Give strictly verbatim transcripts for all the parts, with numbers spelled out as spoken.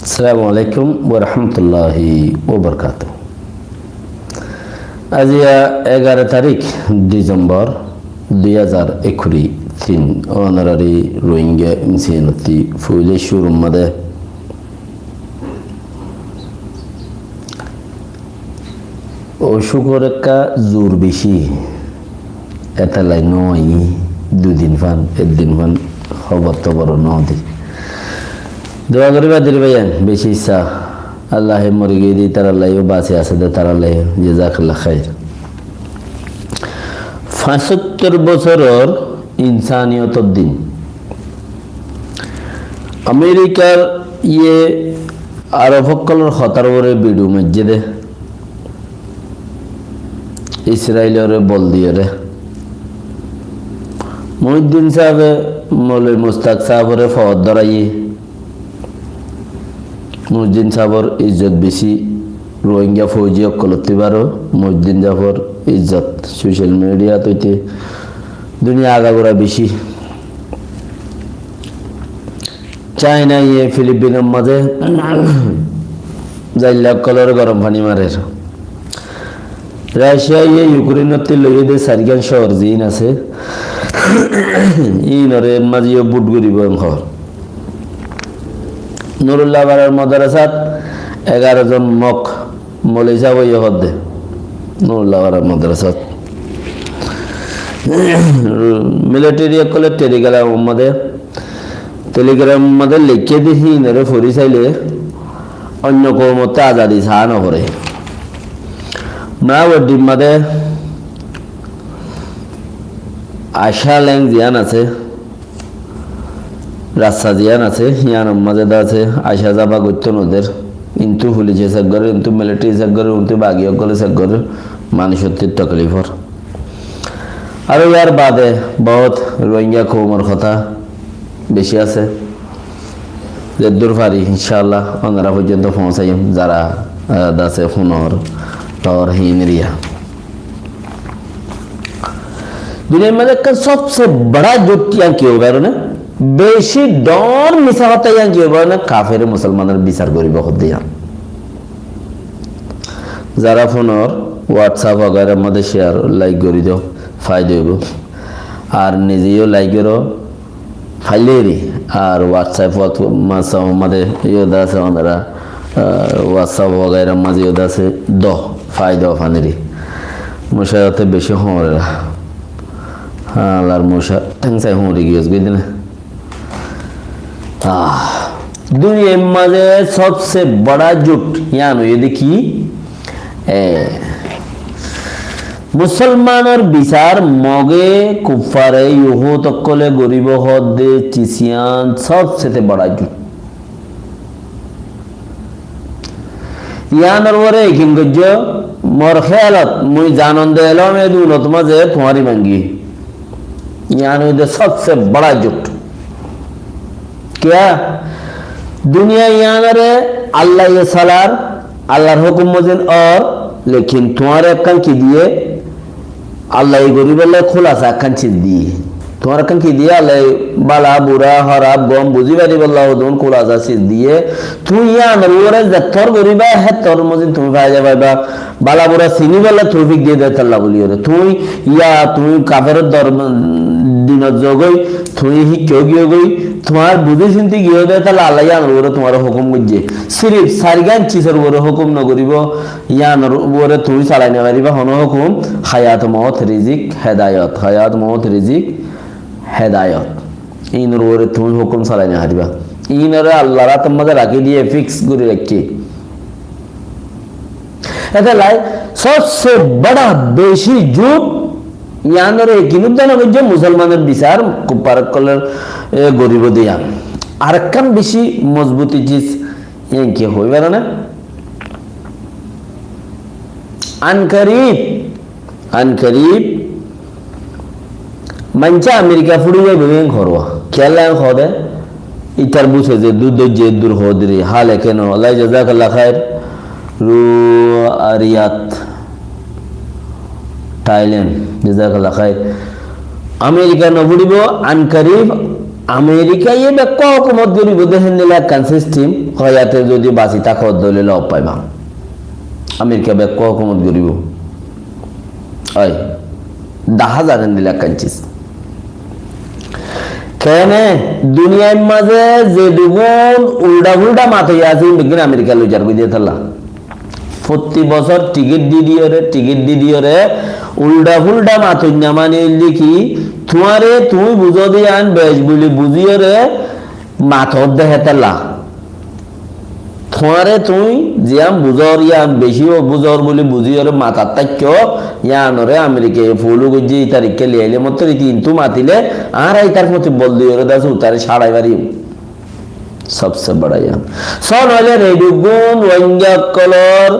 Assalamu alaikum wa rahmatullahi wa barakatuh. Aijja egaró tarík Disembor dui házar ekkuri tin, onorari Rohingya M C N ottú foila cúrur mazé ocúkor ekká zur beci, etallá no aiyí, dui din fan, ek din fan hóbor tobor no di. Dua goríba de bái, beci issá. Allaye mori giyé de ítarallá yó, basi asé de ítarallá yó. Jazakallah khair. Fañsottor bosóror insaniyotor din. Amerikar iye Arob ókkolor hotár uore bidiyo maijjé de, Israilore bol diyóre. Muhiddin sábe Moloi Mustak sábore foód dóraiyé. Muhiddin sábor izzot beci, Rohingya fouji ókkolottú baró Muhiddin sábor izzot social mediat óite duniya agagura beci. Cainaye Filipinor mazé zailla ókkolore gorom faní marer. Raciyaye Yukrenottú loiyé de sairgán cóor ziín asé, íinor mazé yó but goríbo en hoór. Nurulla Farar modrasat egaró zon Mok moloi sábe yó hoó de. Nurulla Farar modrasat militeri ókkole Telegram mazé Telegram mazé leikké de híinore fori sailé oinno koumottú azadi saá no foré. Mawardi mazé Asha leng ziyán asé, rasta ziyán asé, híyanor mazé de asé, Asha zaba goittó no der. Kintu fulice sek gorer, kintu militeri sek gorer, kintu bagi ókkole sek gorer, manúicottú toklif ór. Aró yar bade bout Rohingya koumor hotá beci asé. Zeddúr fari, incállah, onora foijjonto foóñsaiyum, zara, ah, de asé funor, tor hínriya. Duniyar mazé ekkán sobse bada jut yián ki hoibo fare né? Beci dhoóñr misá hotá yián ki hoibo fare né? Kafere musolmanor bisar goríbo hoó de yián. Zara funor WhatsApp wagairar mazé share, like gorí do, faida óibo. Ar nize yó like goró, faillé ri, ar WhatsApp, WhatsApp mazé yó de asé onora, ah, WhatsApp wagairar mazé yó de asé do, faida faníri. Mucá yóte beci hoóñrer. Allar mucá théng sai hoóñri giyé goi dine. Ah, duniyar mazé sobse bada jut yián óiye de ki? E, musolmanor bisar Moge, kuffare, yuhud ókkole goríbo hoó de cis yián sobse bada jut. Yiánor uore yakin goijjó, mor héyalot, mui zanon de elóm e dunot mazé tuáñri mangi. Yián óiye de sobse bada jut. Kiyá? Duniya yiánore Allaye salar, Allar hókum mozin ór, lekin tuáñre ekkán ki diyé? Allaye goríbolla kúlasa ekkán ciz diyé. Tuáñre ekkán ki diyé? Allaye bála, bura, hóraf, gom buzí faribólla hodún kúlasa ciz diyé. Tuñí yiánor uore zettór goríba, héttór mozin tuñí faida faiba. Bála bura siníbolla toufik diyé de étalla bóli óre. Tuñí ya, tuñí kaferor dor-, dinot zogói, tuñí híkka giyógoi, tuáñr buzí sinti giyó de étalla Allaye yiánor uore tuáñre hókum goijjé. Sirif sairgán cisor uore hókum nogoríbo, yiánor uore tuñí salai nofaribá honó hókum, hayat, mout, rizik, hedayot, hayat, mout, rizik, hedayot. Iínor uore tuñí hókum salai nofaribá. Iínore Allar átor mazé rakí diyé, fix gorí raikké. Étella sobse bada beci jut yiánore yakin uddá no goijjé, musolmanor bisar kuffar ókkolor, e, goríbo de yián. Arekkán beci mozbuti cis yián ki hoibar né? Ankarib, ankarib maincé Amerika fúri zaibo yián hoór. Kiyólla yián hoó de? Ítar buse ze dur dóijje dur hoó de ri. Hale keno? Wallahi jazakallah khair. Ru Ariyat, Thailand. Jazakallah khair. Amerika no fúribo, ankarib Amerikaye bekkún hókumot goríbo de héndilla ekkán sistem, hoiyáte zodi basi táko dóile lob faiba. Amerika bekkún hókumot goríbo. Ói, dahá zar héndilla ekkán sis. Kene duniyair mazé zedún uldha-fuldha matoiya asé, beggún Amerika loizar goi de tolla. Fottí bosór tikit di diyóre, tikit di diyóre, uldha-fuldha matoiya mani óilde ki, tuáñre tuñí buzó de yián bec buli buzíyóre, matot de hétolla. Tuáñre tuñí ziyán buzór, yián beci buzór buli buzíyóre matat táikko, yiánoré Amerikaye follow goijjé, ítar ikká liyaile mottor ítara intú matile, añára ítar foti bol diyóre dase utare sárai fariyum. Sobse bada yián. Só noóile zedún Ruáingga ókkolor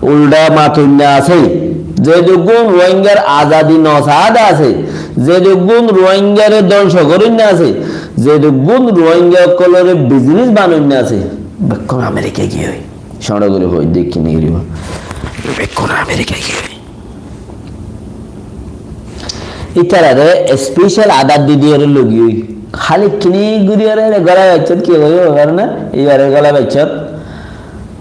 uldha matoiya asé, zedún Ruáinggar azadi no saá de asé, zedún Ruáinggare dóngco goróinna asé, zedún Ruáingga ókkolore biznes banoinna asé, bekkún Amerika giyói. Cóñço gorí hoói de ki no goríbo. Bekkún Amerika giyói. Ítarare special adar di diyóre logiyói. Háli kini goríyore ere gola baiccót ki goríbo, hoi fare na? Íbare gola baiccót.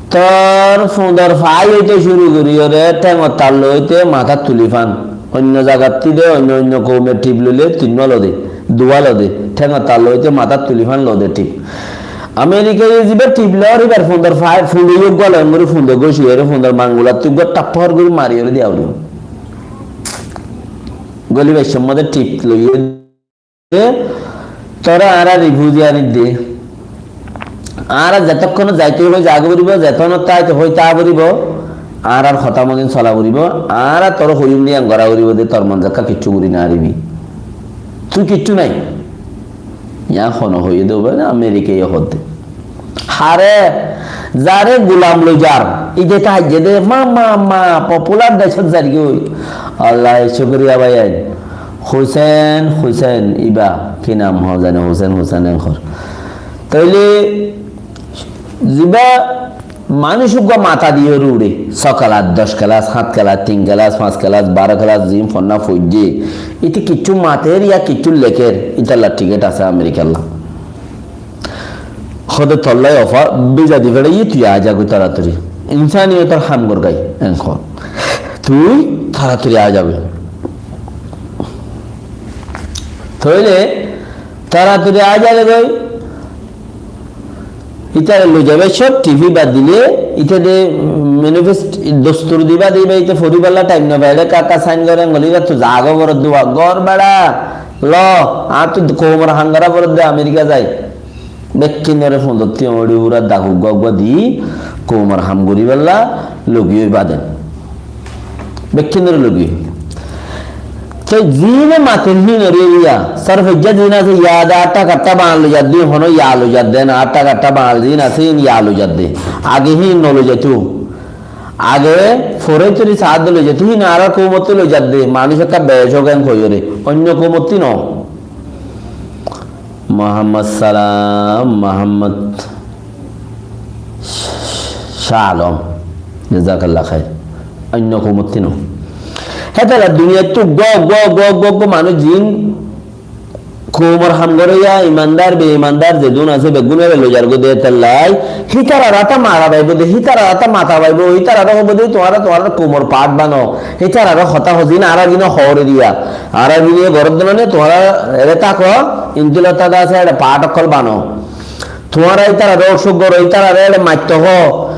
Tor fundor fai óite cúru goríyore théngor talla óite matát tuli fan. Oinno zagattí de, oinno oinno koumor thip loile tinnúa lo de, duwá lo de, théngor talla óite matát tuli fan lo de thip. Amerikaye zibá thip loór íbar fundor fai, funde eggúa lo, engorí funde góciyóre fundor mangulattú eggúa thappor gorí mariyóre diya foribo. Goli baiccór modé thip loiyé de, toré añára refugee aní de. Añára zetókkon zaito óile zaga foribo, zetókkon táito óile táa foribo, añárar hotá mozin sola foribo, añára toré hoiyum de yián gora foribo de, tor mon zakka kiccú gorí no faribi. Tui kiccú nai. Yián hone hoiyé de, uba na Amerikaye hoó de. Hare, zare gulam loizar, ite táiye de, ma, ma, ma, popular decót zargói. Allah cúkuriya báiyain. Husén, Husén, íba, ki nam hoó zani, Husén, Husén en hoór. Tóile, zibá manúic uggúa matá diyóre uçé, só kelas, doc kelas, háñt kelas, tin kelas, fañs kelas, baró kelas, zin fonná foijjé, íte kiccú mater ya kiccú lekér, ítalla thikét asé Amerikalla. Hóde tolla offer, biza di feçáiyi, tui aái za goi toratori. Insaniyotor ham gor goi, en hoó. Tui toratori aái za goi. Tóile toratori aái za goi. Ítare loi zaiba cót, thip bad dile, íte de manifest dostur diba de íba, íte foribálla thaim no faile, kaka sain gore, ngoli íba to zaga borot duwa, gor bera, lo, añáttu koumor ham gora borot de Amerika zai. Bekkúnore fundor tiya uçí ura daku gua gua di, koumor ham goríballa logi ói bade. Bekkúnore logi. Te zine mater híinore eriya, sarfojja zin asé, ya de atta katta bañl loizar de, hono ya loizar de na, atta katta bañl zin asé, híin ya loizar de. Age híin no loizaito. Age fore tori saad loizaito, híin añárar koumottú loizar de, manúic ekka bec ók en hoiyóre, oinno koumottú no. Muhammad Salam, Muhammad Shah Alam. Jazakallah khair. Oinno koumottú no. Hétara duniyaittú uggúa, uggúa, uggúa, uggúa, uggúa manúic zin koumor ham goróya, imandar, beimandar, zedún asé, beggúnore loizar goi de hétallai. Hítarar áta mara faibo de, hítarar áta mata faibo, hítarare hoibo de, tuáñra tuáñrar koumor part bano. Hítarare hotá hozin, añára zin hoóre diya. Añára zin gorot de mane, tuáñra ere táko, intú lota de asé, ere part ókkol bano. Tuáñra ítarare osuk goró, ítarare ere maitto hoó,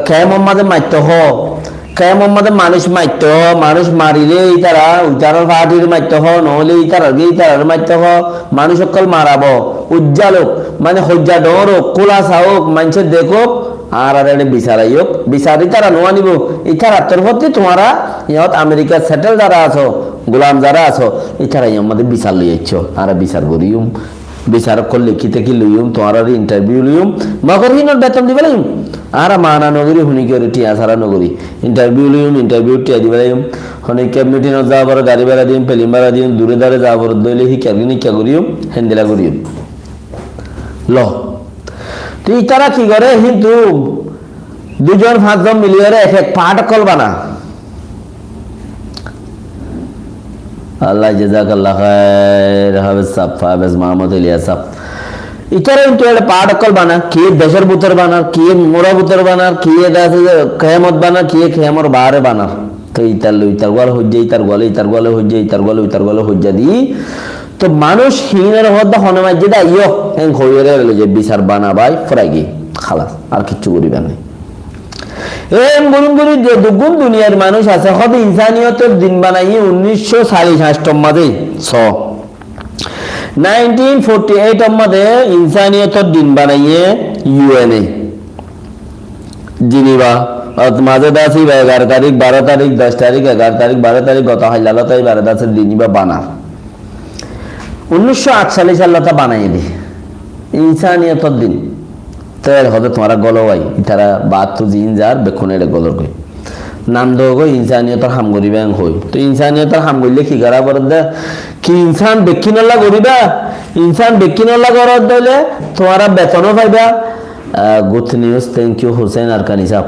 kemor mazé maitto hoó, kemor mazé manúic maitto hoó, manúic marile ítara, ítarar partir maitto hoó, noóile ítarar ge ítarare maitto hoó, manúic ókkol marabo, ujjal ók, mane hoijja dhoóñr ók, kúlasa ók, maincé dekók, añárar ere bisar aiyók, bisar ítara no anibo, ítarar torfótti tuáñra iyót Amerikat settle zara asó, gulam zara asó, ítara iyór mazé bisar loi aiccó, añára bisar goríyum. Bisar ókkol lekí tekí loiyum, tuáñrare interview loiyum, mogor hínor beton diba laiyum. Añára mana no gorí, honikkáre thiañ sára no gorí. Interview loiyum, interview thiañ diba laiyum. Honikká meeting ot za foré, gari bára diyum, plane bára diyum, dure dare za foré, dóile híkka gorí, híkka goríyum, héndilla goríyum. Lo. Te ítara ki goré, híntu dui zon fañs zon miliyóre ek ek part ókkol bana. Allah jazakallah khair, Hafez sáb, Hafez Muhammad Ilyas sáb. Ítara kintu eçe part ókkol banar, kiyé decór bútore banar, kiyé mura bútore banar, kiyé dase kemot banar, kiyé kemor baáre banar. Toi ítar loi ítar guále hoijja, ítar guále, ítar guále hoijja, ítar guále, ítar guále hoijja di. Toi manúic híinor hoódde hone maijjé de aiyó, en hoiyóre loi zai bisar bana bái, furai giyé. Hálas, ar kiccú goríbar nái. En gorí gorí ze duggún duniyair manúic asé, hoódde insaniyotor din banaiyé unnícco callic anctor mazé, so, nineteen forty eight or mazé insaniyotor din banaiyé U N E, Geneva, or mazé de asé íba egaró tarík, baró tarík, doc tarík, egaró tarík, baró tarík, goto hailla lóta íbaré de asé din íba banar. Unnícco anctalic sallóta banaiyé de. Insaniyotor din. Te eçe hoódde tuáñra gólou bái, ítara baáttu ziín zar, bekkún eçe gólor goi. Nam dogói insaniyotor ham goríba en hoi. Toi insaniyotor ham goillé ki gorá foredde? Ki insan bekkínolla goríba? Insan bekkínolla goródde óile tuáñra betonó faiba. Ah, good news, thank you, Hussein Arkani sáb.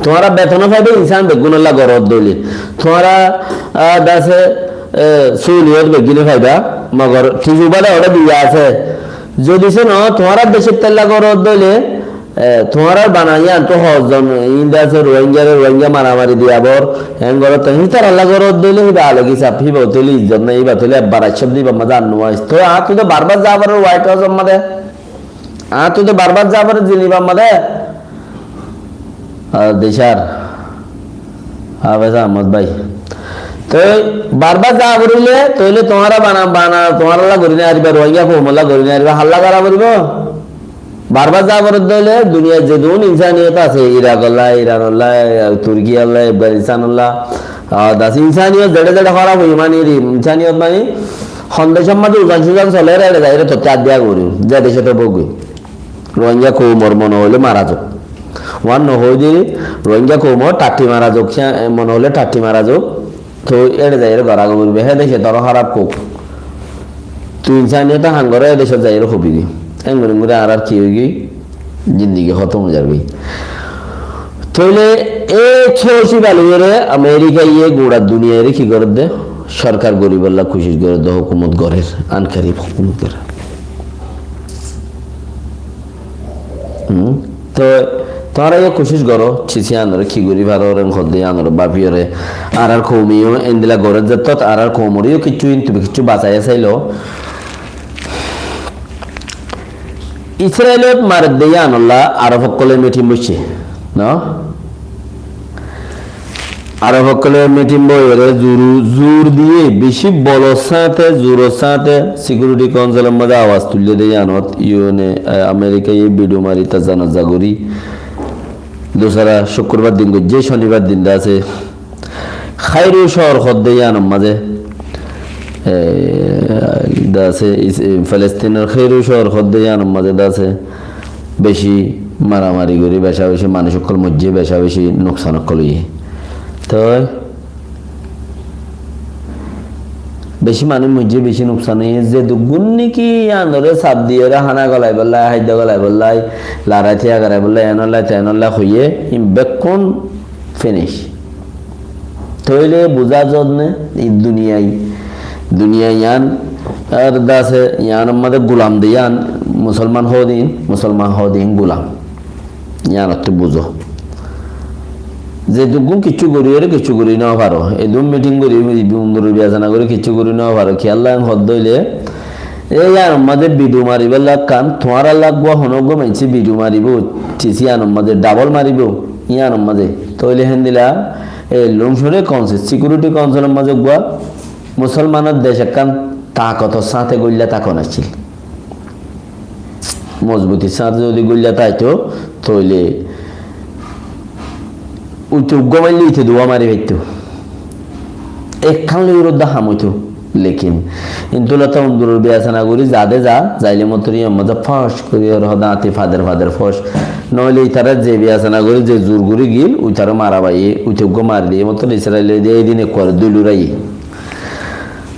Tuáñra betonó faiba insan beggúnolla goródde óile. Tuáñra, ah, dase, eh, súliyot beggíne faiba, mogor thík ubade óre diya asé. Zodi se no, tuáñra decóttalla goródde óile, eh, tuáñrar bana yíantu hozzon, ín dase Rohingyare Rohingya maramari diya bor, en goródde, hítaralla goródde óile híba alegi sáb, híba óile izzot nái, híba óile ebbar aiccé de, híbar mazé ar no aic. Toi añáttu de barbar za foror White House or mazé. Añáttu de barbar za foror Geneva r mazé. Ar decór Hafez Ahmad bái. Toi barbar za goríle, toile tuáñra bana, bana, tuáñralla gorí no fariba, Rohingya koumolla gorí no fariba, hálla gorá foribo. Barbar za goródde óile duniyait zedún insaniyot asé, Irakolla, Iranolla, Turkiyolla, Afganistanolla, ah, dase insaniyot zeçé zeçé hóraf óiye mani, insaniyot mani, hon decór mazé uzan suzan soler, eçe zaiyóre totte addiya gorí, ze decót ók goi. Rohingya koumor mone hoilé mara zouk. Uán no hoói de, Rohingya koumor thatti mara zouk, mone hoilé thatti mara zouk. Toi eçe zaiyóre gorá gorí, hé decót aró hóraf houk. Tui insaniyot ham goró, e decót zaiyóre hobi de. Engorí engorí añárar ki óigiyoi? Zindigi hótom ói zargói. Tóile e cóci baloiyóre Amerikaye gura duniyaire ki gorédde? Sorkar goríbolla kucíc gorédde, hókumot gorér, ankarib hókumot gorér. Hum? Toi tuáñra yó kucíc goró, cici añáre ki gorí faró, en hoddé añáre báfiyóre. Añárar koume yó endilla goré zettót, añárar koumoré yó kiccú, intu kiccú basaiyá sailó. Israilot maredde yíanolla Arob ókkole mitin boiccé, no? Arob ókkole mitin boiyóre zur, zur diyé, beci bolor sáñte, zuror sáñte Sikiuriti Kaunsilor mazé awaz tuillé de yíanot, U N e, eh, Amerikaye bidu mari ta zanaza gorí. Dusára cúkkurbar din goijjé, cónibar din de asé. Kairu cóor hoddé yíanor mazé, eh, de asé, is-, eh, Felestinor Kairu cóor hoddé yíanor mazé de asé. Beci maramari gorí, beca beci manúic ókkol moijjé, beca beci nuksan ókkol óiye. Toi beci manúic moijjé, beci nuksan óiye. Ze duggún niki yíanoré saf diyóre hána golaibolla, háidda golaibolla, larai tiya goraibolla, enolla, tenolla hoiyé, in bekkún finish. Tóile buzá zot né, e duniyai, duniyai yían, ar de asé, yíanor mazé gulam de yían, musolman hoódin, musolman hoódin gulam. Yíanottú buzó. Ze duggún kiccú goríyore kiccú gorí no faró. Edún mitin gorí, unduror biya zana gorí kiccú gorí no faró. Kiyólla en hoddé óile, e yíanor mazé bidu maribólla ekkán, tuáñralla uggúa honó uggúa maincé bidu maribó, cici yíanor mazé, dabol maribó, yíanor mazé. Tóile héndilla, e lómcure kaunsil, Sikiuriti Kaunsilor mazé uggúa musolmanor dec ekkán takotor sáñte góilla takon accíl. Mozbutir sáñte zodi góilla táito, tóile uite uggúa maille uite duwá mari faitto. Ekkán loi uródda ham óito. Lekin, intú lota unduror biyasana gorí zade za, zaile motor yían mazé fóc gorí ar hoda añti fader fader fóc. Noóile itará ze biyasana gorí, ze zur gorí gil, uitará mara baiye, uite uggúa mari diye motor Israile diye, edin ekkuare dui luraiyé.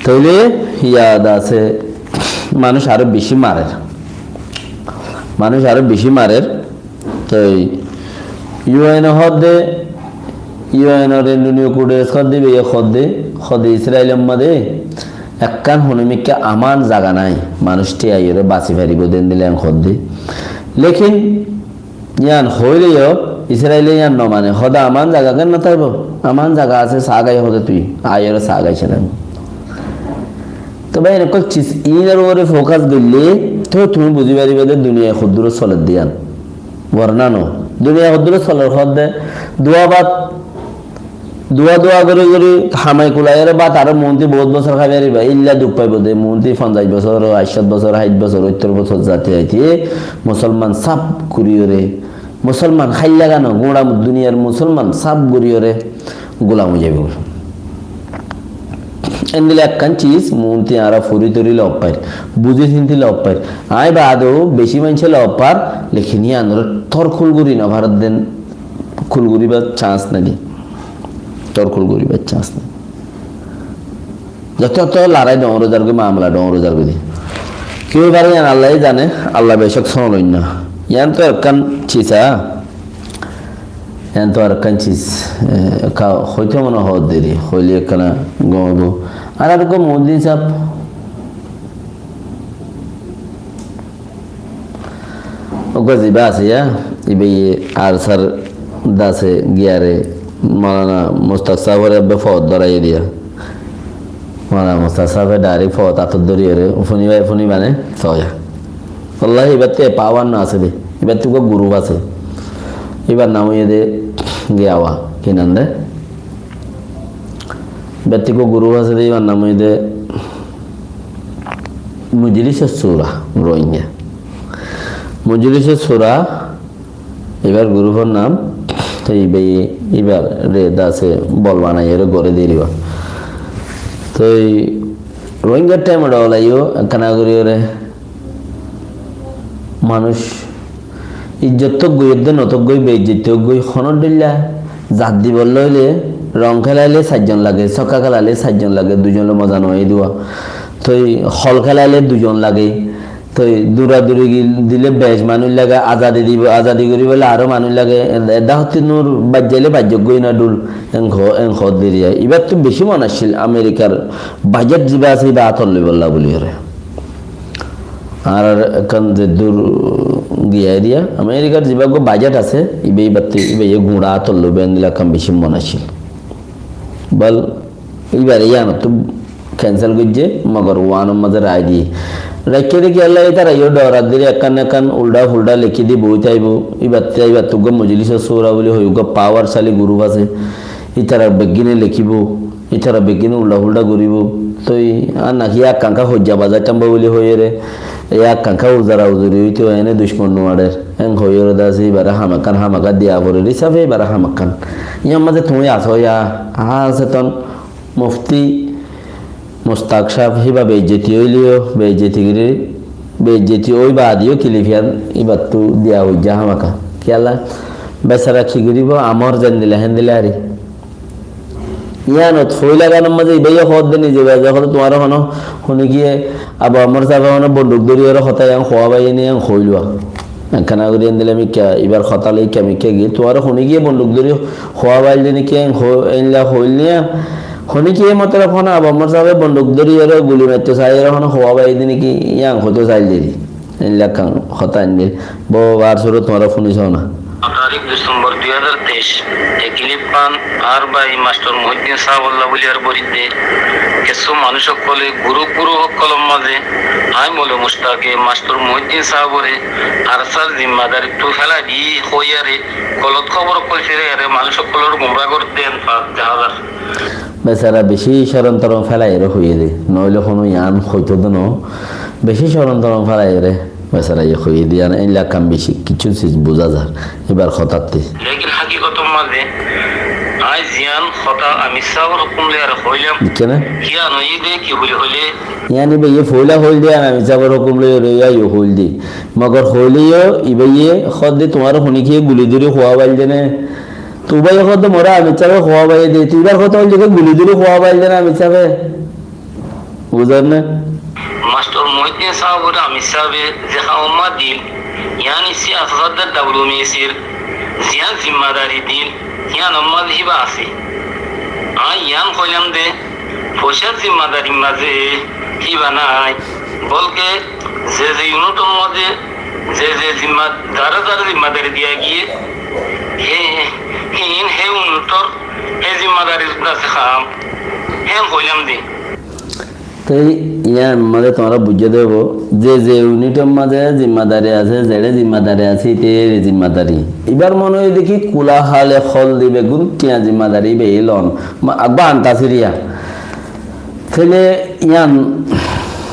Tóile yad asé, manúic aró beci marer. Manúic aró beci marer. Toi U N e hoódde U N or Antonio Guterres hoódde, ibáye hoódde, hoódde Israilor mazé ekkán honó mikká aman zaga nái, manúic tiyaiyoré basi faribóu de endilla en hoódde. Lekin yián hoóileyo Israile yián no mane, hoódde aman zaga ken no táibo? Aman zaga asé, sagai hoódde tui, aiyoré sagai cílam. Toi bái, en okkol sis inor uore focus goille toi tuñí buzi faribá de duniyai hoddúr soler de yián. Warna no. Duniyai hoddúr soler hoódde, duwa bát, duwa duwa gorí gorí hamai kulaiyoré bát aró muúnti bout bosór hái faribá, illa duk faibo de muúnti fonzaic bosór, aiccót bosór, háit bosór, óittor bosór zati aite musolman sáf goríyoré, musolman háilla gano, gura duniyar musolman sáf goríyoré gulam ói zaibói. Endilla ekkán sis muúnti añára fori tori lof fair, buzi sinti lof fair. Aññí bade beci maincé lof far, lekin yián ore tor kúl gorí no farer de, kúl goríbar chance nái de. Tor kúl goríbar chance nái. Zoto zoto lorai dhoóñr ói zargói, mamela dhoóñr ói zargói de. Ki ói fare yián Allaye zane, Allah becók sóonoinna. Yián to ekkán sis a. Yián to arekkán sis, e, ka-, hoito mone hoó deri, hoile ekkán gom óibo. Ar arekkán Muhiddin sáb, uggwá ziba asé ya, ibáye Arsar dase giyaré Maulana Mustak sábore ebbe foót dórai diya. Maulana Mustak sábe direct foót átot dóriyore, fúniba, fúniba né, soóya. Wallahi, ibáttu e pawar no asé de. Ibáttu uggwá group asé. Ibar nam óiye de Giyawa. Ki nam de? Ibáttu uggwá group asé de, ibar nam óiye de Mujlis Shura Rohingya. Mujlis Shura ibar group or nam. Toi iba, ibar re dase bol banaiyore gore deriba. Toi Rohingya time ot olayo ekkana gori ore manúic ijjot tók goi, edde no tók goi, beizzoti tók goi, honó dhilla zat dibolla óile, rong kélaile sair zon lage, sokka kélaile sair zon lage, dui zon loi moza no ói duwa. Toi hol kélaile dui zon lage, toi dura duri gi-, dile bec manúic lage, azadi dibo, azadi goribolla aró manúic lage, edda hotti nur bajjaile bajjok goi na dhul, en ho-, en hoó deriya. Ibattu beci mon accil Amerikar bajet ziba asé, iba átot loibolla buli ore. Ar ekkán ze dur giya eriya, Amerikar ziba uggwá bajet asé, iba ibatte, iba iye guñça átot loibo, endilla ekkán beci mon accil. Bal, ibare iyanottu cancel goijje, mogor uanor maze rai diye. Raikké de kiyólla, itara iyó dhorar diri ekkán ekkán ulda fulda lekí di boi taibo, ibatte, ibatte uggwá Mojlisor Sura buli hoi, uggwá powershali group asé, itara beggine lekibo. Itara beggín ulda-fulda goribo. Toi ar naki akkánka hoijja bazaitamba buli hoiyore, e akkánka uzara-uzuri óito ene ducmon nuarer. En hoiyore dase ibare ham ekkán ham ekkán diya forer hísafe ibare ham ekkán. Iyar maze tuñí aso ya, aseton mufti Mustak sáb híba beizzoti óileyo, beizzoti gori, beizzoti ói badiyo kilif iyan ibattu diya foijja ham ekkán. Kiyólla? Besara ki goribo, amor zendilla hendilla ari. Iyanot foila ganor maze ibaye hoódde nize baze hoódde tuáñre hono, honikiye Abu Ammar sábe hono bonduk dóri ore hotá iyan hoóa baiye ni iyan hoiluwa. Ekkana gori endilla mikka ibar hotá loi ikka mikka giyé tuáñre honikiye bonduk dóri hoóa bailde ni ki iyan ho-, einla hoil niya. Honikiye motolob hono Abu Ammar sábe bonduk dóri ore guli maitto sai ore hono hoóa baiye de ni ki iyan hoito sailde ri. Einlakkán hotá ainní. Bo bar suru tuáñra fúniso na. Tarik December dui hajar teic, e kilippan ar bái Mastor Muhiddin sábolla buliyar boridde kessú manúic ókkole gurúf gurúf ókkolor mazé aññí Mole Mustake Mastor Muhiddin sábore ARSAr zimmadarittú félai di hoiyaré golot hóbor ókkol firaiyaré manúic ókkolor gumrá goredde en fa jaházar. Besara beci coron toron felaiyore hoiyé de, noóile hono iyan hoito de no, beci coron toron felaiyore besara iye hoiyé de, iyan einlakkán beci kissú sis buza zar ibar hotátte. Lekin hakikotor mazé aññí ziyan hotá Amir sábor hókum loiyore hoilam, kiyá? Iyan óiye de ki buli hoilé, iyan ibaye foila hoil de, iyan Amir sábor hókum loiyore ibaye hoil de. Mogor hoileyo ibaye hoódde tuáñre honikiye guli dóri hoóa bailde né? Tui bái hoódde more Amir sábe hoóa baiye de, tui ibar hotá hoilde ki guli dóri hoóa bailde né Amir sábe? Buzór né? Mastor Muhiddin sábore Amir sábe ze haumma dil, iyan issi asasar de W M A C r Ziyán zimmadari dil, yíanor mazé híba asé. Aññí yián hoilam de, foicár zimmadarir mazé híba nái, bolke ze ze unitor mazé ze ze zimma-, zará zará zimmadari diya giyé, hé, híin hé unitor hé zimmadarir mazé ham, hé hoilam de. Te yían mazé tuáñra buijjó de óibo, ze ze unitor mazé zimmadari asé, zeçé zimmadari asé, íte zimmadari. Íbar mone óiye de ki kula hale hol dibe gún, tiañ zimmadari íba lon. Ma-, agbá anta siriya. Tóile yían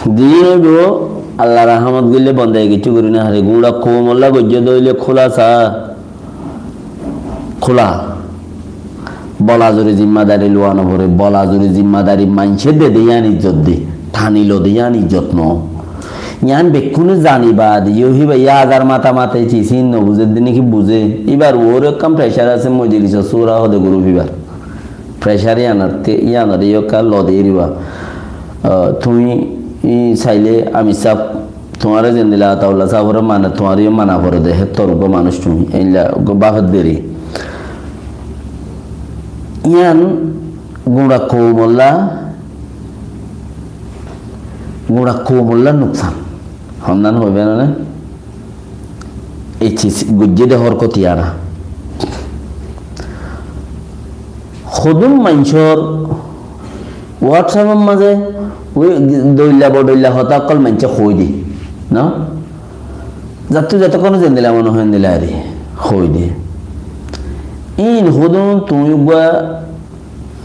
din óibo, Allar rahámot goille bonde kessú gorí no fare. Gura koumolla goijjé de óile kula sa. Kula. Bola zuri zimmadari luwa no fore, bola zuri zimmadari maincé de de yían izzot de, tani lo de yían izzot no. Yían bekkúne zani baade yó híba yá azar mata mata cis hín no buzé de né ki buzé. Íbar uore ekkán pressure asé, mojlisor sura hode group íbar. Pressure yíanor te, yíanor yó ekká lo de iriba. Ah, tuñí, i, saile Amir sáb tuáñre zendilla Ataullah sábore mane, tuáñre yó mana fore de, héttor uggwá manúic tuñí, eilla uggwá báfer deri. Yían gura koumolla, gura koumolla nuksan. Honnán hoibe na ne? Ei cis goijjé de hórkot yían. Hodún maincór WhatsApp or mazé ui doilla bodoilla hotá ókkol maincé hoi de, no? Zattu zetókkon zendilla mone hoó endilla ari hoi de. Íin hodún tuñí uggwá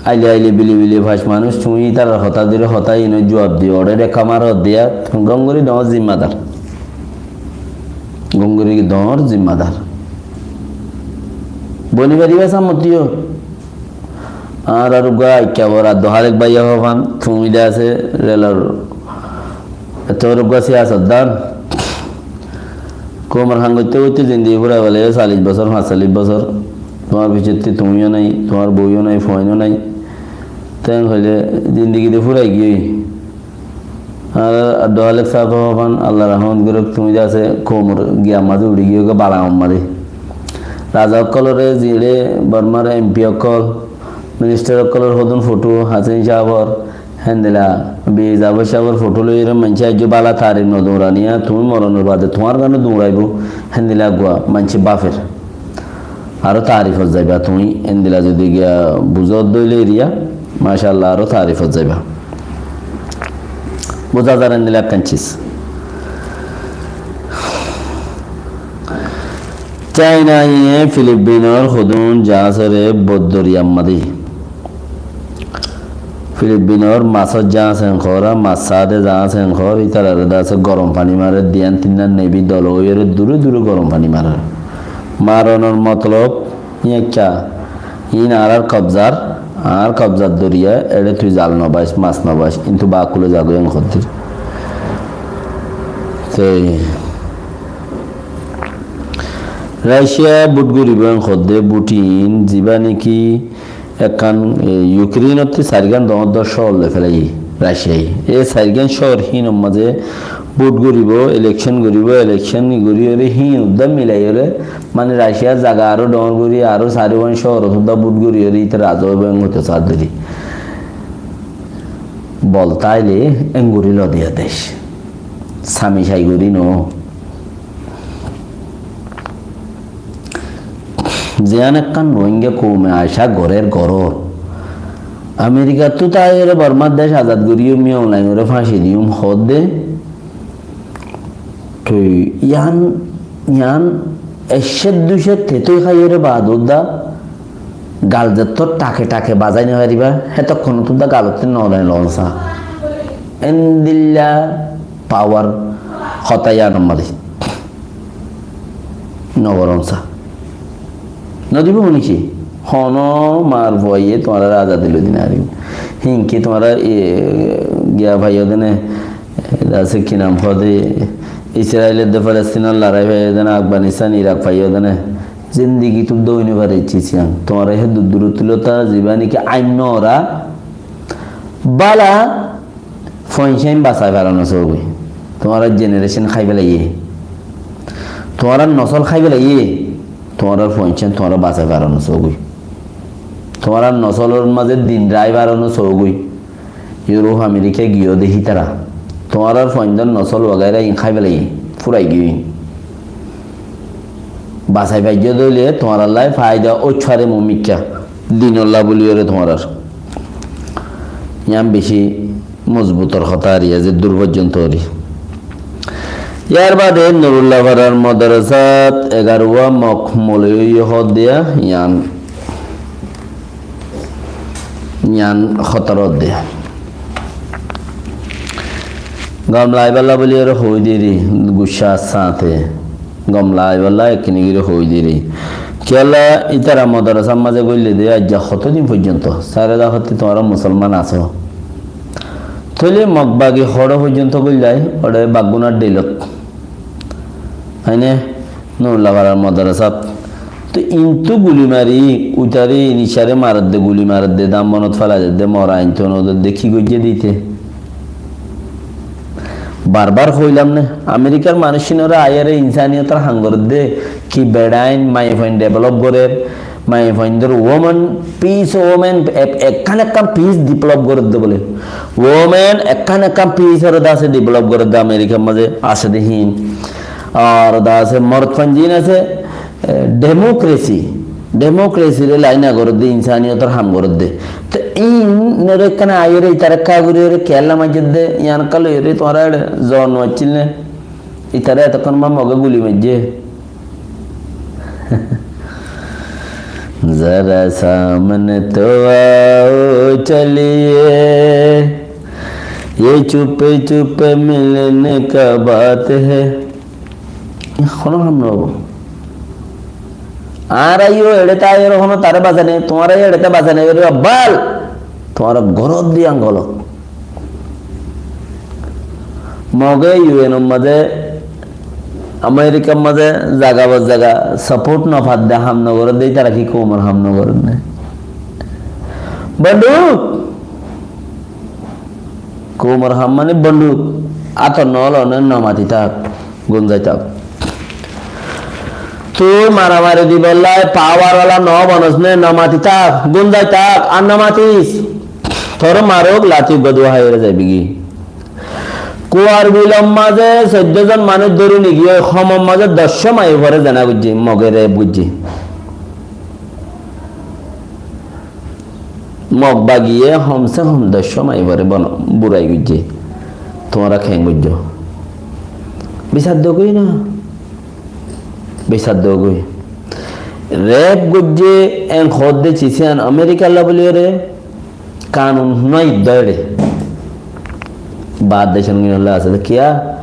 aile aile bili bili fañs manúic tuñí ítarar hotá dóri hotá íinor juab diyo, oré re kamar diya, gom gorí doñr zimmadar. Gom gorí doñr zimmadar. Boni fariba samot diyo. Añárar uggwá Aikkafor Abdu Halik báiye hoó fán, tuñí de asé relor, ettór uggwá siyasotdan. Koumor ham goitté goitté zindigi furai felaiyó, callic bosór, fañscallic bosór. Tuáñr fisottí tuñíyo nái, tuáñr bouyó nái, fuainó nái. Ten hoilé zindigi de furai giyói. Ar Abdu Halik sáb hoó fán, Allah rahmot gorouk, tuñí de asé koumor giyan mazé uri giyói goi bala ammari. Raza ókkolore, ziñre Bormar M P ókkol, minister ókkolor hodún foto, Hasin sábor, héndilla, Bey Zafar sábor foto loiyóre maincé aijjó bála tarif no duñraniya, tuñí moronor bade tuáñr gane duñraibo, héndilla uggwá maincé báfer. Aró tarifot zaiba tuñí, héndilla zodi giya buzó dóile eriya, macállah, aró tarifot zaiba. Buza zar héndilla ekkán cis. Cainaye Filippinor hodún zaáñsore boddoriyar mazé. Filippinor masór zaáñs en hoór, mas sáde zaáñs en hoór, ítarare de asé gorom faní marer, diyan tinnan nebi dol óiyore dure dure gorom faní marer. Maronor motolob, íin ekká, íin añárar kobzar, añár kobzar doriya, eçe tui zal no bais, mas no bais, kintu bakkule zagói en hoddír. Te Racia bút goribo en hoddé, bút iín zibá néki ekkán, e, Yukréinottú sairgán doóñr doóñr cóor loi félaiyé Raciaye. E sairgán cóor híinor mazé bút goribo, elekcón goribo, elekcón goríyoré híin uddá milaiyóre, mane Raciar zaga aró doóñr gorí, aró sairgán cóor uddá bút goríyoré, íte raza óibo en hoitó saá dóri. Bol táile en gorí lodiya dec. Sami cai gorí noó. Ziyán ekkán Rohingya koume acá gorér goró. Amerikattú táiyore Bormár dec azad goríyum, Min Aung Hlaingoré fáñci diyum hoódde. Toi yián, yián ekcót duicót tetoi háiyore baade uddá gal zettót thake thake bazái nofaribá, hétokkónot uddá galottú nodai loón saá. Endilla pawar hotá yián ammá dé. Nogoron saá. Nodibó mane ki? Honó mar fuaye tuáñrare azadi loi di nofaribó. Híinki tuáñra, e, giya faiyó dé né, e, asé ki nam hoóde, Israel edde Palestinor lorai faiyó dé né, Afganistan, Irak faiyó dé né. Zindigi tut dói nofaré cis yián. Tuáñra hé dur dur tulota zibá néki ain noóra. Bála foinsá in basai fara no sógoi. Tuáñrar generation hái felaiyé. Tuáñrar nosol hái felaiyé. Tuáñrar fuain cían tuáñra basai faro no sógoi. Tuáñrar nosolor mazé din rai faro no sógoi. Yuruf, Amerika giyó de hítara. Tuáñrar fuaindor nosol wagaira in hái félaiye, furai giyói. Basai faijjó de óile tuáñrallá faida óit fare mumikka. Dinollá buliyóre tuáñrar. Yián beci mozbutor hotá ar, yián ze dur foijjonto ar. Yar bade Nurullah farar modrasat egaruwa mok moloi óiye hoó de yián, yián hotar hoó de. Gom laibálla buliyóre hoói diri, guccá sañte. Gom laibálla ekkini gori hoói diri. Kiyólla ítara modrasar mazé goille de aijja hoto din foijjonto? Sair házar hotti tuáñra musolman asó. Tóile Mog bagi hoçé foijjonto goillai, óre baggunar dhilot. Aine Nurullah farar modrasat. Toi intu guli mari, uitare inisare maredde, guli maredde, dam bonot félai dedde, mora intu no dedde, ki goijje de ite? Barbar hoilam ne, Amerikar manúic inore aiyóre insaniyotor ham goredde, ki beçain, maiyafuain develop gorer, maiyafuaindor women, peace women, ek-, ekkán ekkán peace develop goredde bole. Women ekkán ekkán peace ore de asé develop goredde Amerikar mazé asé de hín. Ar de asé morotfuain din asé, e, democracy, democracy re lain goredde, insaniyotor ham goredde. Te inore ekkán aiyóre itare ekká gorí ore kiyólla maijjedde, yián ekká loiyóre tuáñra eçe zon no accíl ne? Itare etokkán ma Moge guli maijje. ذرا سامنے تو آؤ چلیے، یہ چپے چپے ملنے کا بات ہے۔ Hono ham no óibo. Añára yó eçe táiyore hono tare basai nai, tuáñra yó eçe basai nai, ore bal, tuáñra gorot diyan golot. Moge U N or mazé, Amerikar mazé zaga ba zaga support no fadde, ham no goredde, itara ki koumor ham no goredde? Bonduk! Koumor ham mani bonduk. Átot no lone, no mati tak, gun zai tak. Tui maramari dibolla power wala no bonos ne, no mati tak, gun zai tak, ar no matis. Tore maruk, lati uggwá duwa háiyore zaibigi. Kuar bilor mazé soiddo zon manúic dóri nigiyói, homor mazé doccó maiyafuare zena goijjé, Moge rape goijjé. Mog bagiye hom se hom doccó maiyafuare bono-, burai goijjé. Tuáñra keén goijjó? Bisar dogói na? Bisar dogói. Rape goijjé, en hoódde cis iyan Amerikalla buliyóre, kanun nái dóre. Baár decór gínolla asé de kiyá?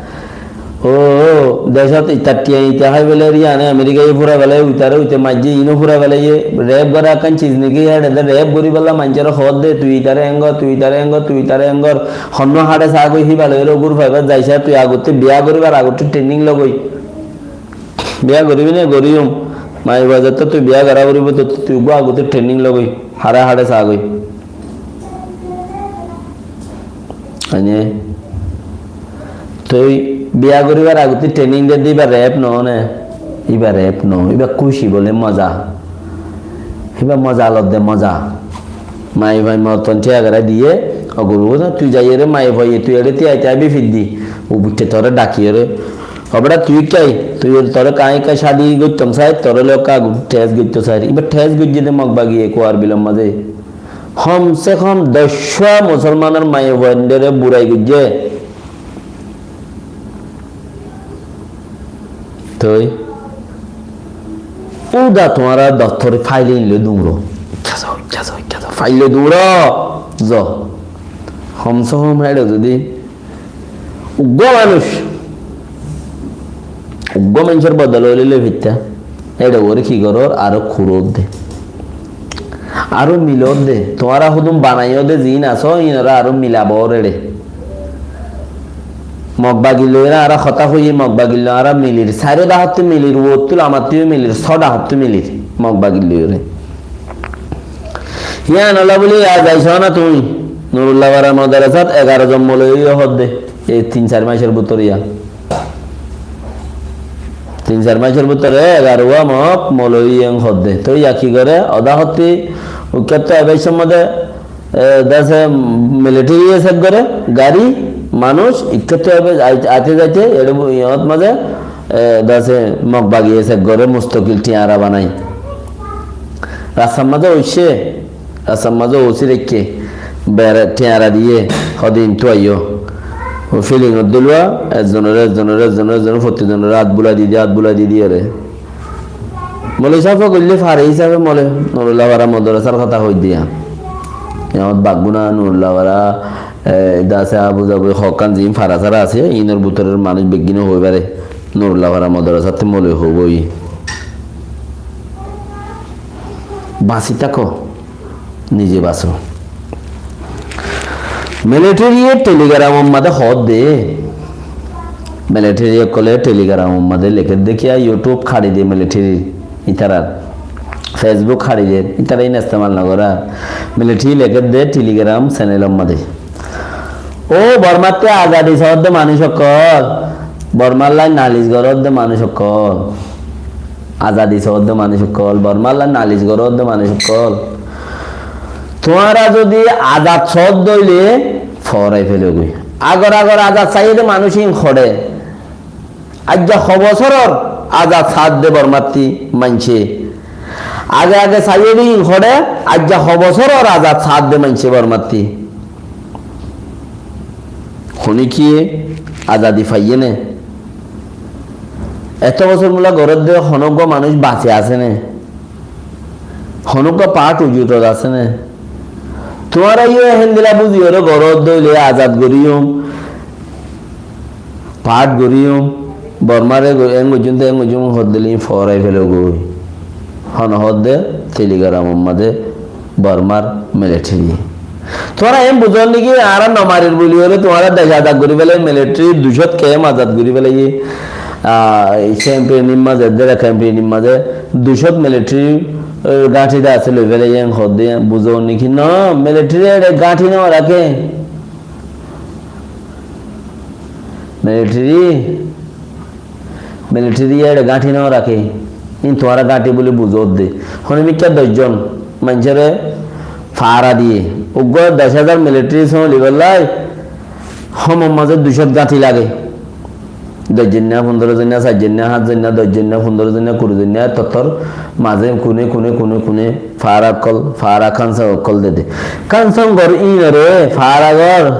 Ó, decót itar tiañ ite hái félaiye, iyáne Amerikaye fúrai félaiye, uitare uite maijjé, iíno fúrai félaiye, rape gorá ekkán cis niki, héçe de rape goríbolla maincóre hoódde, tui itare en gor, tui itare en gor, tui itare en gor, honnúa háçe sagói, híba loiyóre uggúa faibar zaisá, tui agottú biyá goríbar agottú training logói. Biyá goríbi né? Goríyum. Maiyafuwa zettó tui biyá gorá foribó, tottó tui uggúa agottú training logói, háçe háçe sagói. Aññe, tui biyá goríbar agottú training de de, íba rape no né? Íba rape no, íba kúci bole, moza. Íba moza lodde, moza. Maiyafua morotfuain thiañ gorá diyé, oguru na, tui zaiyóre maiyafuaye tui eçé thiañ thiañ bifiddi, ubuitte tore dhakiyóre. Ó beça tui kiyá, tui tore kañí ekká cádi goittám sai, tore loi ekká agottú test goittó sai. Íba test goijjé de Mog bagiye Kuar bilor mazé. Hom se hom doccúa musolmanor maiyafuaindóre burai goijjé. Toi, uda tuáñra doftore faile inle duñro. Ikká zo, ikká zo, ikká zo. Faile duñro. Zo. Hom se hom héçe zodi uggúa manúic, uggúa maincór bodol óile loi faittá. Éçe uore ki gorór? Aró kuródde. Aró milódde. Tuáñra hodún banaiyóde ziín asó, iínoré aró milabór éçe. Mog bagir loiyóre añára hotá hoiyí, Mog bagir loi añára milir. Sairó dahottú milir, uottú amattú milir, só dahottú milir. Mog bagir loiyóre. Yíanolla buli ya zaisó na tuñí. Nurulla Farar modarasat egaró zon moloi óiye hoódde. Ei tin sair macór bútore ya. Tin sair maicor bútore egaruwa Mog moulovi en hoódde. Toi yá ki goré? Oda hottí ukkáttu aibar somode, e, dase military ye sek goré, gari, manúic, ikkáttu aibar ai-, aite zaite, ere bu-, iyót mazé, e, dase Mog bagi ye sek goré, mustokil thiañra banai. Rastar mazé óice, Asar mazé ósi raikké, bera, thiañra diyé, hoó de intú aiyó. Ó filing ot dóilla, ezzonoré, ezzonoré, ezzonoré, ezzonoré, fottí zonoré át bulai di diyé, át bulai di diyé re. Moulovi sáfe goillé fare hísafe moulovi Nurulla Fara modorasar hotá hoóidde yián. Yián baggúna Nurulla Fara, e, dase Abu Zabi hokkán ziín fara sára asé, iínor bútoror manúic beggúne hoói fare. Nurulla Fara modorasattú moulovi hoóibo. Basi táko. Nize basó. Military ye Telegram or mazé hoódde. Military ókkole Telegram or mazé lekédde kiyá, YouTube hári de military itarar. Facebook hári de, itara iín estemal no goré. Military lekédde Telegram channel or mazé. Ó Bormattú azadi soódde manúic ókkol, Bormar lá nalis goródde manúic ókkol. Azadi soódde manúic ókkol, Bormar lá nalis goródde manúic ókkol. Tuáñra zodi azad soódde óile foorai félogói. Agor agor azad saiyé dé manúic ín hoçé. Aijja ho bosóror azad saádde Bormattí maincé. Age age saiyé dé ín hoçé, aijja ho bosóror azad saádde maincé Bormattí. Honikiyé azadi faiyé né? Eto bosór mula goródde honóggua manúic basi asé né? Honóggua paáth ujutot asé né? Tuáñra yó héndilla buziyóre goródde óile azad goríyum, paáth goríyum, Bormáre go-, en goijjum, en goijjum hoódde ín foorai félogói. Hone hoódde Telegram or mazé Bormar military. Tuáñra en buzón né ki, añára no marir buliyóre tuáñra dec azad gorí félai, military ducót camp azad gorí félaiye. Ah, Kempeni mazé, dera Kempeni mazé ducót military, eh, gáñthi de asé loi félaiye, en hoódde buzón né ki? No, military ere gáñthi no raké. Military Military ye ere gáñthi no raké, ín tuáñra gáñthi buli buzódde. Hone mikká doc zon maincóre fara diyé. Uggúa doc házar military sómali bollai, homor mazé ducót gáñthi lage. Doc zon na, fundoro zon na, sair zon na, háñt zon na, doc zon na, fundoro zon na, kuri zon na, tottor mazé kune, kune, kune, kune, fara ókkol, fara kánsa ókkol dede. Kánsa gor ínore, fara gor.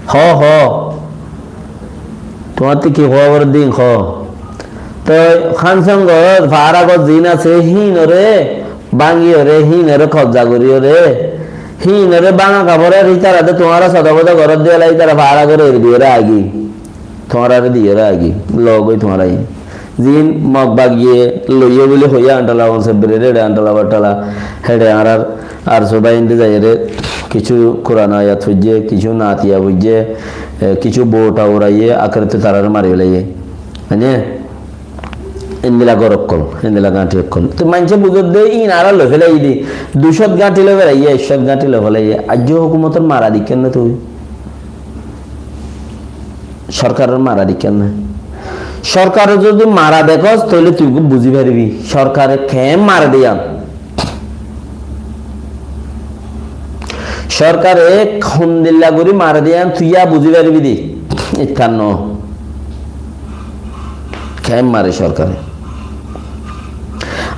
Hó, hó. Tuáñttú ki hóbor din hó. Toi Kánsa gor, fara gor zin asé, híinore báñgiyore, híinore kobza goríyore, híinore báñga kaforor ítara de tuáñra soda boda goródde óile ítara fara gor eri diyore agi. Tuáñrare diyore agi. Logói tuáñra. Zin Mog bagiye loiye buli hoiye Antala Onse Berere, Antala Batala, héçe añárar Arsu bái indi zaiyóre kissú Kuran ayat foijjé, kissú natiya foijjé, e, kissú bouta uraiye, akérotte tarare mari félaiye. Mane, endilla gór ókkol, endilla gáñthi ókkol. Toi maincé buzódde ín añára loi félaiye de, dui cót gáñthi loi félaiye, ek cót gáñthi loi félaiye. Aijjó hókumotor mara deikké né tui? Sorkaror mara deikké né? Sorkaror zodi mara dekós, tóile tui buzí faribi. Sorkare keén mare de yián. Sorkare hondilla gorí mare de yián tui yá buzí faribi de. Ittán no. Keén mare sorkare.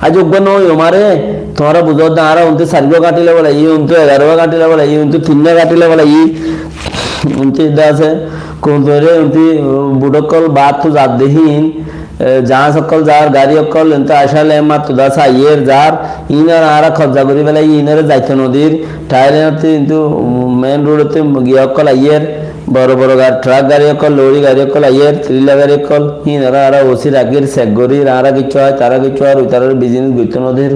Aijja uggúa no óiyo mare, tuáñra buzó de, añára untú sairgúa gáñthi loi félaiyi, untú egaruwa gáñthi loi félaiyi, untú tinnúa gáñthi loi félaiyi, untú de asé, kuntuere untú, uh, but ókkol baáttu zadde híin, e, jaáñs ókkol zar, gari ókkol, untú acále mattu de asé aiyér zar, híinore añára kobza gorí félaiyi, híinore zaito no dir, Thailand ottú untú, um, main road ottú giya ókkol aiyér, Boro boro gari, truck gari ókkol, lori gari ókkol aiyér, trailer gari ókkol, híinore añára O C rakír, check gorír, añára kiccú ói, tará kiccú ói, tarare business goittó no der.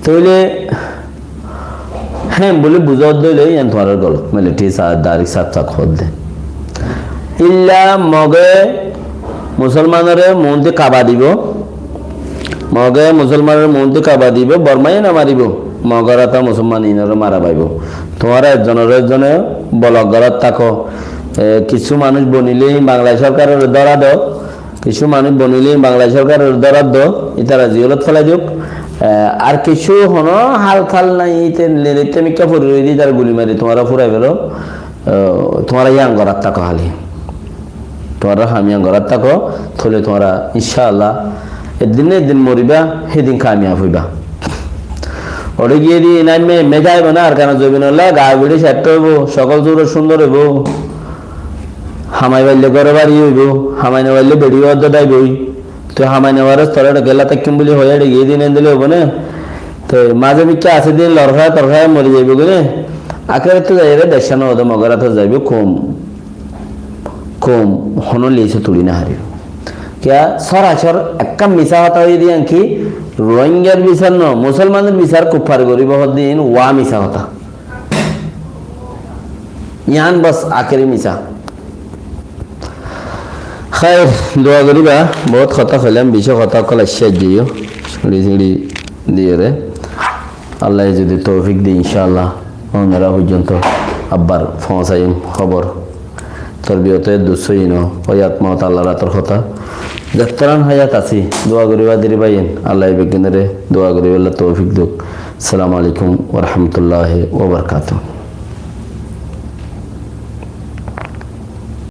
Tóile, hé, buli buzó de óile, yián tuáñrar golot, military sa-, darik sak sak hoó de. Illa Moge Musolmanore muúntu kaba dibo. Moge Musolmanore muúntu kaba dibo, Bormaye no maribo. Mogor ata Musolman inore mara faibo. Tuáñra ekzonor ekzone bolok gorát táko. E, kissú manúic bonilé Bangladec sorkaroré dóra do, kissú manúic bonilé Bangladec sorkaroré dóra do, ítara ziyolot félai duk. E, ar kissú hono hál-tal nai, íte leritte mikká fori roiyé de, ítara guli mari tuáñra furai félo. E, tuáñra yián gorát táko háli. Tuáñra ham yián gorát táko, tóile tuáñra incáallah eddin na eddin moribá, hédin kamiyab óiba. Óre giyé de iín aimma emme zaibo na, Arkanot zobinolla, gaa guçí ceththa óibo, sokól zurot cúndor óibo, hamai faille góre bari óibo, hamai no faille beçi uore daibo. Tui hamai no faros, toré eçe kiyólla táikkum buli hoi eçe giyé de iín endilla óibo né? Te maze mikká asé de iín lorfá torfá mori zaibo goi né? Akérottú zaiyóre decca no óde, mogoratot zaibo, koum, koum hono lise tuli no faribo. Kiyá sorasor ekkán misá hotá hoiyé de yián ki, Rohingyar bisar no, Musolmanor bisar kuffari goribo hoó de iín wá misá hotá. Yián bos akéri misá. Háir, dua goriba, bout hotá hoilam, beci hotá ókkol aiccé aijjó, siñçi siñçi diyóre. Allaye zodi toufik de, incáallah, ónora foijjonto abbar foóñsaiyum hóbor. Torbiyote dus óiyino, ói atma ot Allar átor hotá. Zettóran háyat así, dua goriba deri báiyain, Allaye beggúnore dua goribolla toufik douk. Assalamu alaikum wa rahmatullahi wa barakatuhu.